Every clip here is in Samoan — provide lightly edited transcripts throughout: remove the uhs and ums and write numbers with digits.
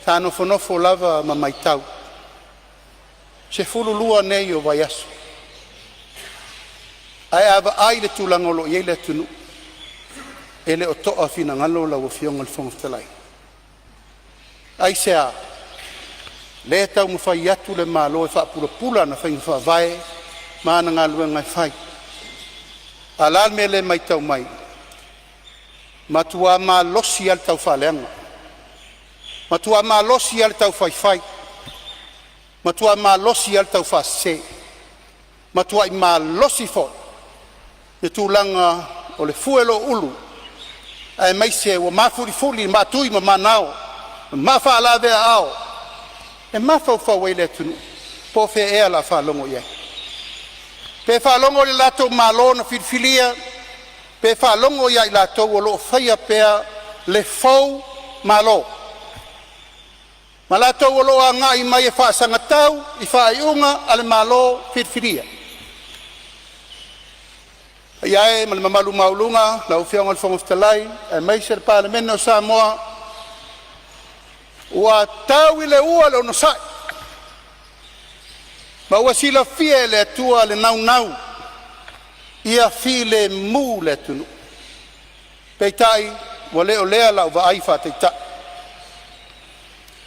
Sa nofonofo lava ma matau, 12 nei o vaiaso, ae a vaai i le tulaga o lo o i ai le atunuu, e le o toa finagalo lau Afioga i le Fofoga Fetalai. Aisea? Lea e taumafai atu le Malo e faapulapula ana faiga faavae ma ana galuega e fai. A o le a le mea lea e matau mai? Matua malosi lava le taufaaleaga, matua malosi lava le taufaifai, matua malosi lava le taufaasese, matuai malosi foi le tulaga o le fue o lou ulu aemaise ua mafulifuli maatui ma manao ma mafaalaveaao e mafaufau ai le atunuu po o fea ea o le a faalogo i ai. Pe faalogo i le latou Malo na filifilia pe faalogo ia i latou o lo o faia pea le foumalo ma latou o lo o agai mai e faasagatau i faaiuga a le Malo filifilia. Le paia e ma le mamalu maualuga lau Afioga i le Fofoga Fetalai aemaise le Palemene o Samoa, ua tau i le ua le onosai ma ua silafia e le Atua le naunau ia filemu le atunuu. Peitai, ua le o lea lau vaai faataitai,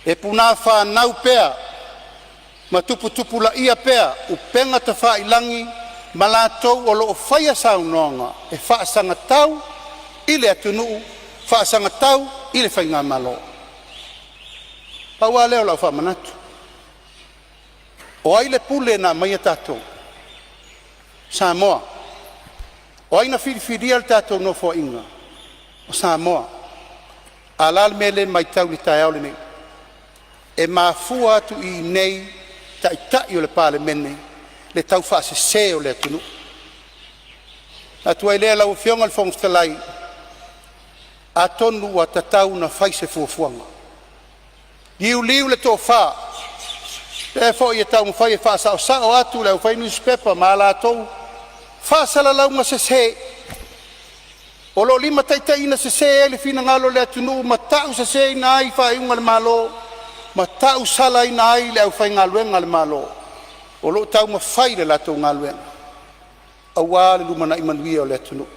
e punāfanau pea ma tuputupulaia pea upega tafailagi ma latou o lo o faia saunoaga e faasagatau i le atunuu, faasagatau i le faigamalo. Pau lava lea o lau faamanatu, o ai le pule na aumaia tatou? O Samoa. O ai na filifilia le tatou Nofoaiga? O Samoa. A o le a le mea lea e matau i le taeao lenei? E mafua atu i inei Taitai o le Palemene le taufaasese o le atunuu. Ona manatu ai lea lau Afioga i le Fofoga Fetalai, atonu ua tatau ona fai se fuafuaga, liuliu le tofa, o lea foi e taumafai e faasaosao atu le aufai nusipepa ma a latou faasalalauga sese o lo o limataitaiina sese ai le finagalo o le atunuu ma tauseseina ai faaiuga a le Malo ma tausalaina ai le aufaigaluega a le Malo o lo o taumafai le latou galuega aua le lumanai manuia o le atunuu.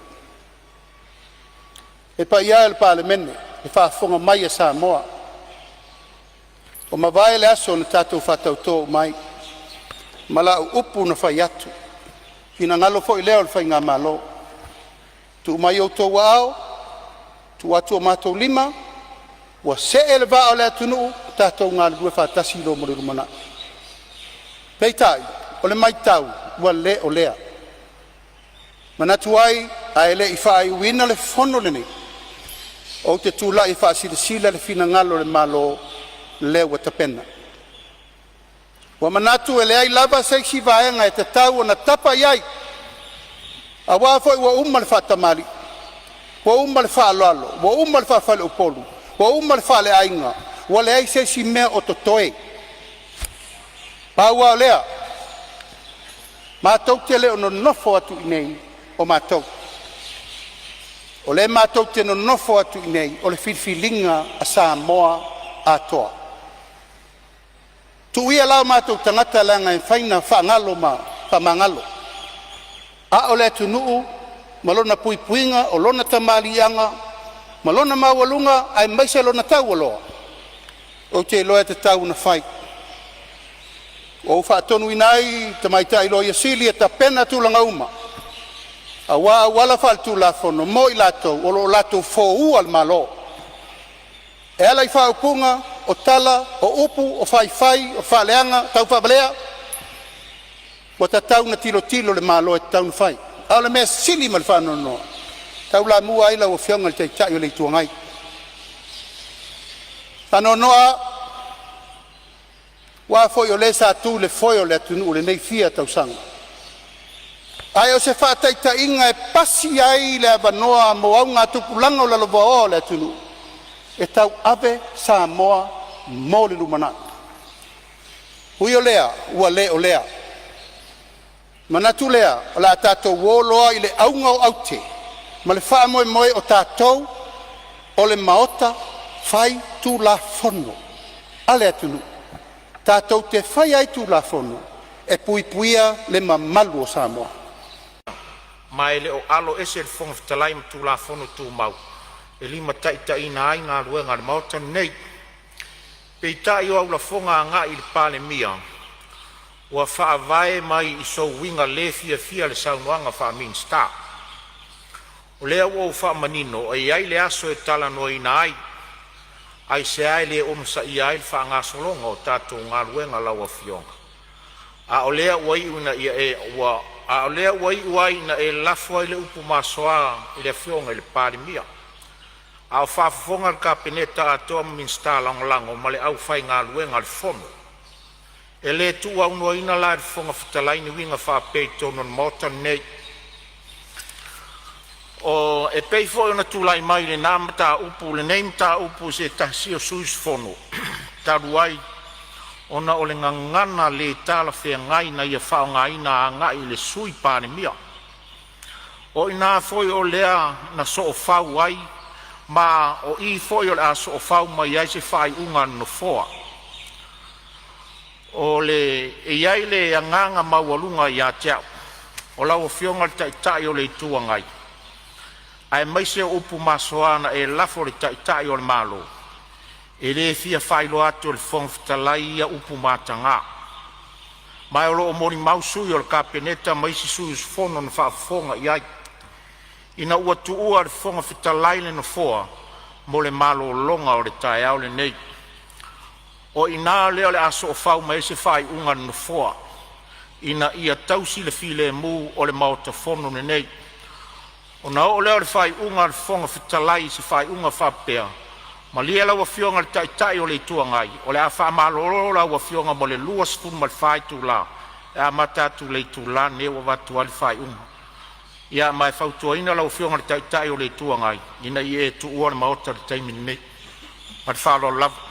Le paia e o le Palemene, le faafofoga mai a Samoa, ua mavae le aso na tatou faatauto uma ai ma lau upu na fai atu, finagalo foi lea o le faigamalo, tuu mai i outou agao tuu atu o matou lima ua see le vaa o le atunuu tatou galulue faatasi loa mo le lumanai. Peitai o le matau ua le o lea. Manatu ai ae le i faaiuina le fono lenei, ou te tulai e faasilasila le finagalo o le Malo lea ua tapena. Ua manatu e leai lava se isi vaega e tatau ona tapa i ai, aua foi ua uma le faatamalii, ua uma le faaaloalo, ua uma le faafaleupolu, ua uma le faaleaiga, ua leai se isi mea o totoe. Pau lava o lea, matou te le o nonofo atu i inei o matou. O lea matou te nonofo atu i inei o le filifiliga a Samoa atoa. Tuu ia la o matou tagata leaga e mafai ona faagalo ma faamagalo, a o le atunuu ma lona puipuiga, o lona tamaliiaga ma lona maualuga aemaise lona taualoa, ou te iloa e tatau ona fai. Ua ou faatonuina ai le Tamaitai Loia Sili e tapena tulaga uma aua auala faaletulafono mo i latou o lo o latou foua le Malo e ala i faaupuga, o tala, o upu, o faifai, o faaleaga, taufaavalea. Ua tatau ona tilotilo le Malo e tatau ona fai. A o le mea sili ma le faanoanoa, e taulamua ai lau Afioga i le Taitai o le Itu Agai. Faanoanoa aua foi o le sa tu i le foe o le atunuu i lenei fia tausaga, ae o se faataitaiga e pasi ai le avanoa mo augatupulaga lalovaoa o le atunuu e tauave Samoa mo le lumanai. Ui o lea, ua le o lea. Manatu lea o le a tatou o loa i le auga o aute ma le faamoemoe, o tatou o le Maota Faitulafono. a le atunuu tatou te faia ai Tulafono e puipuia le mamalu o Samoa. Ma e le o aloese le Fofoga Fetalai ma Tulafono Tumau e limataitaiina ai galuega a le Maota lenei. Peitai o au lafoga agai i le Palemia ua faavae mai i sou uiga le fiafia i le saunoaga faa-Minisita. O lea ua ou faamanino e i ai le aso e talanoaina ai. Aisea e le onosaia ai le faagasologa o tatou galuega lau Afioga? A o lea ua iu ai ina e lafo ai le upu masoa i le Afioga i le Palemia, a o faafofoga le Kapeneta atoa ma Minisita Lagolago ma le aufaigaluega a le Fono. E le tuuaunoaina la e le Fofoga Fetalai ni uiga faapea i totonu o le Maota lenei. E pei foi ona tulai mai i lena mataupu lenei mataupu i se tasi o sui usufono talu ai ona o le gagana le talafeagai na ia faaaogaina agai i le Sui Palemia. O i ina foi lea na soofau ai ma o i foi o le a soofau mai ai se faaiuga a le Nofoa. E i ai le agaga maualuga ia te au, o lau Afioga i le Taitai o le Itu Agai, aemaise o upu masoa na e lafo i le Taitai o le Malo, e le fia faailoa atu e le Fofoga Fetalai ia upu mataga, ma o lo o molimau sui o le Kapeneta ma isi sui usufono na faafofoga i ai, ina ua tuua e le Fofoga Fetalai le nofoa mo le malologa o le taeao lenei. O i ina lea o le a soofau mai ai se faaiuga a le Nofoa, ina ia tausi le filemu o le Maota Fono lenei. Ona oo lea o le faaiuga a le Fofoga Fetalai i se faaiuga e faapea: Malie lau Afioga i le Taitai o le Itu Agai, o le a faamalolo lau Afioga mo le 24 itula e amata atu i le itula lenei ua avatu ai le faaiuga. Ia ma e fautuaina lau Afioga i le Taitai o le Itu Agai ina ia e tuua le Maota i le taimi lenei. Ma le faaaloalo lava.